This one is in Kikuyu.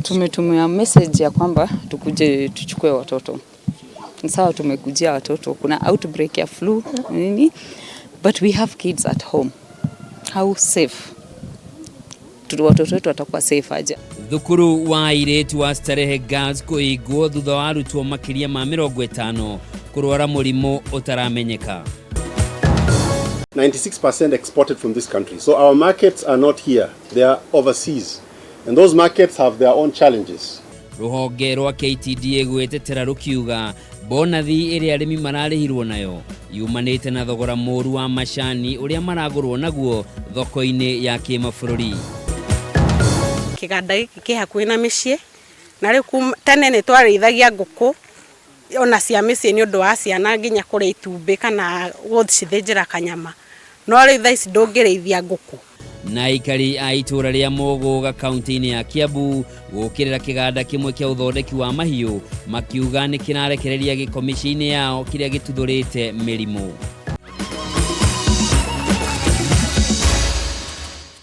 Tumetumia message ya kwamba tukuje tuchukue watoto. Sawa, tumekujia watoto, kuna outbreak ya flu nini, but we have kids at home. How safe? Watoto wetu watakuwa safe aje? Thukuru wa airĩtu wa Starehe Girls kũhingwo thutha wa arutwo makĩria ma 50 kũrwara mũrimũ ũtaramenyeka. 96% exported from this country. So our markets are not here, they are overseas. And those markets have their own challenges. Rũhonge rwa KTDA gwĩtetera rũkiuga bonathi ĩrĩa arĩmi mararĩhirwo nayo yumanĩte na thogora mũru wa macani ũrĩa maragũrwo naguo thoko-inĩ ya kĩmabũrũri. Kĩganda gĩkĩ kĩ hakuhĩ na mĩciĩ na rĩu tene nĩ twarĩithagia ngũkũ ona cia mĩciĩ nĩ ũndũ wa ciana nginya kũrĩa itumbĩ kana gũcithĩnjĩra kanyama, no rĩu thaa ici ndũngĩrĩithia ngũkũ. Na aikari a itũũra rĩa Mũgũga kaunti-inĩ ya Kiambu gũkĩrĩra kĩganda kĩmwe kĩa ũthondeki wa mahiũ makiuga nĩ kĩrarekereria gĩko mĩciĩ-inĩ yao kĩrĩa gĩtuthũrĩte mĩrimũ.